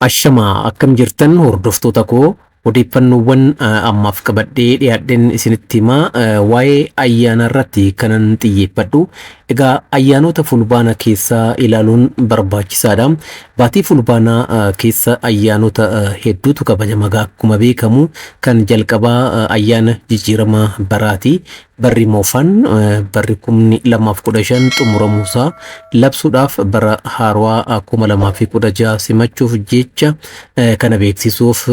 Ashamaa akkam jirtan hordoftoota koo odeeffannoowwan ammaaf qabadhee dhiyaadheen isinitti himaa waa'ee ayyaana irratti kanan xiyyeeffadhu. Egaa ayyaanota fulbaana keessaa ilaaluun barbaachisaadha. Baatii fulbaanaa keessa ayyaanota hedduutu kabajama. Egaa akkuma beekamu kan jalqabaa ayyaana jijjiirama baraati. Barri moofaan barri 2015 xumuramuusaa labsuudhaaf bara haarawaa 2016 simachuuf jecha kana beeksisuuf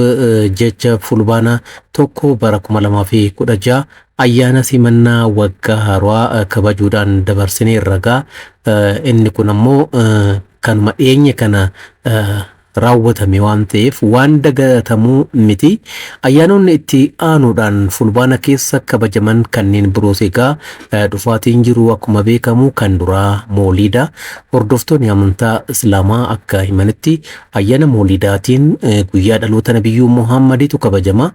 jecha fulbaana 1 bara 2016 ayyaana simannaa waggaa haarawaa kabajuudhaan dabarsineerra egaa inni kun ammoo kanuma dhiyeenya kana raawwatame waan ta'eef waan dagatamuu miti. Ayyaanonni itti aanuudhaan fulbaana keessa kabajaman kanneen biroos egaa dhufaatiin jiru akkuma beekamu kan duraa mooliida. Hordoftoonni amantaa Islaamaa akka himanitti ayyaana moolidaatiin guyyaa dhaloota Nabiyyuu Muhammaditu kabajama.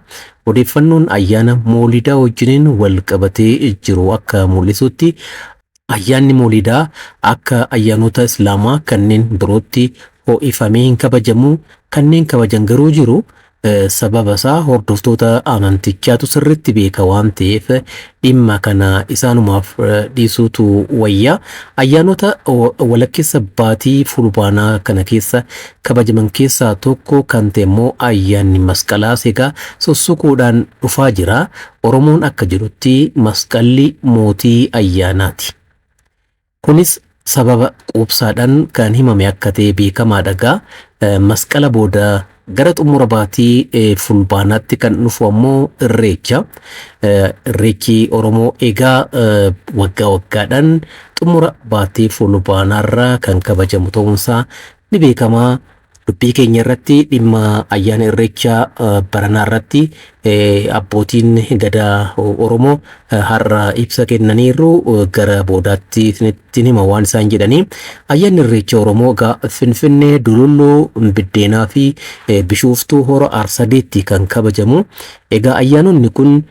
Odeeffannoon ayyaana moolidaa wajjiniin wal qabatee jiru akka mul'isutti ayyaanni moolidaa akka ayyaanota Islaamaa kanneen birootti ho'ifamee hin kabajamu. Kanneen kabajan garuu jiru. Sababa isaa hordoftoota amantichaatu sirriitti beeka waan ta'eef dhimma kana isaanumaaf dhiisuutu wayya. Ayyaanota walakkeessa baatii fulbaanaa kana keessa kabajaman keessaa tokko kan ta'e immoo ayyaanni masqalaas egaa sussukuudhaan dhufaa jira. Oromoon akka jedhutti masqalli mootii ayyaanaati. Kunis sababa quubsaadhaan kan himame akka ta'e beekamaadha egaa. Masqala booda gara xumura baatii fulbaanaatti kan dhufu ammoo irreecha. Irreechi Oromoo egaa waggaa waggaadhaan xumura baatii fulbaanaarra kan kabajamu ta'uunsaa ni beekama. Dubbii keenya irratti dhimma ayyaana irreechaa baranaa irratti abbootiin gadaa Oromoo har'a ibsa kennaniiru gara boodaatti isinitti hima waan isaan jedhanii. Ayyaanni irreecha Oromoo egaa Finfinnee, Dululloo, Biddeenaa fi Bishooftuu Hora Arsadeetti kan kabajamu. Egaa ayyaanonni kun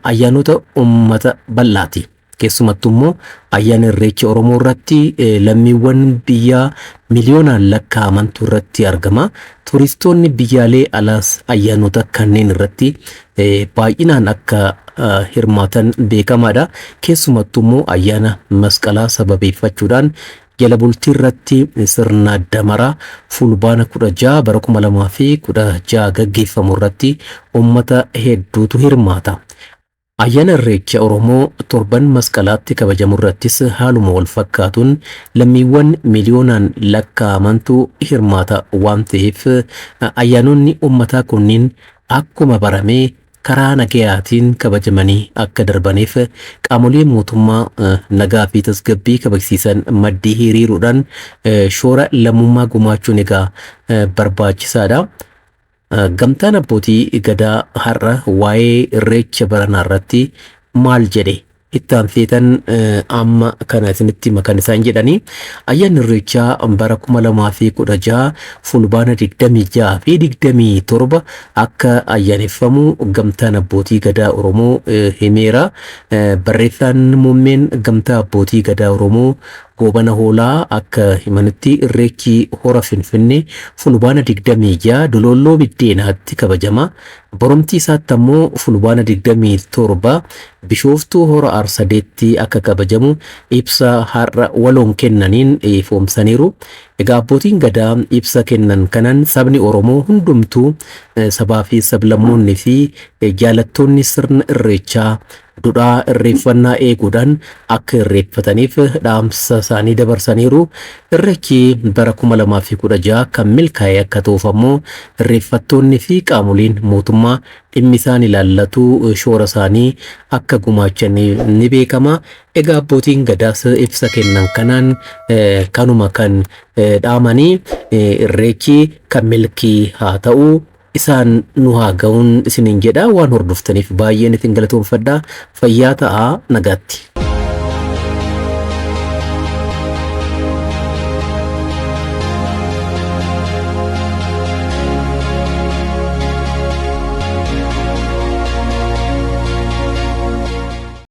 ayyaanota uummata bal'aati. Keessumattuu immoo ayyaana irreecha Oromoo irratti lammiiwwan biyyaa miliyoonaan lakkaa'amantu irratti argama. Turistoonni biyyaalee alaas ayyaanota kanneen irratti baay'inaan akka hirmaatan beekamaadha. Keessumattuu immoo ayyaana masqalaa sababeeffachuudhaan jala bultii irratti sirna damaraa fulbaana 16 bara 2016 gaggeeffamu irratti uummata hedduutu hirmaata. Ayyaana Irreecha Oromoo torban Masqalaatti kabajamu irrattis haaluma wal fakkaatuun lammiiwwan miliyoonaan lakkaa'amantu hirmaata waan ta'eef ayyaanonni uummataa kunniin akkuma barame karaa nagayaatiin kabajamanii akka darbaniif qaamolee mootummaa nagaa fi tasgabbii kabajsiisan maddii hiriiruudhaan shoora lammummaa gumaachuun egaa barbaachisaadha. Gamtaan abbootii gadaa har'a waa'ee irreecha baranaa irratti maal jedhe? Itti aanseetan amma kana isinitti hima kan isaan jedhanii ayyaanni irreechaa bara 2016 fulbaana 26 fi 27 akka ayyaaneffamu gamtaan abbootii gadaa Oromoo himeera. Barreessaan muummeen gamtaa abbootii gadaa Oromoo Goobana Hoolaa akka himanitti Irreechi Hora Finfinnee Fulbaana 26 Doloolloo Biddeenaatti kabajama. Boromtii isaatti ammoo Fulbaana 27 Bishooftuu Hora Arsadeetti akka kabajamu ibsa har'a waloon kennaniin ifoomsaniiru. Egaa abbootiin Gadaa ibsa kennan kanaan sabni Oromoo hundumtuu sabaa fi sablammoonni fi jaalattoonni sirna Irreechaa dudhaa irreeffannaa eeguudhaan akka irreeffataniif dhaamsa isaanii dabarsaniiru. Irreechi bara 2016 kan milkaa'e akka ta'uuf ammoo irreeffattoonni fi qaamoleen mootummaa dhimmi isaan ilaallatu shoora isaanii akka gumaachan ni beekama. Egaa abbootiin gadaas ibsa kennan kanaan kanuma kan dhaamanii irreechi kan milkii haa ta'u. Isaan nu haa ga'uun isiniin jedha waan hordoftaniif baay'een isin galatoomfadha. Fayyaa ta'aa nagaatti.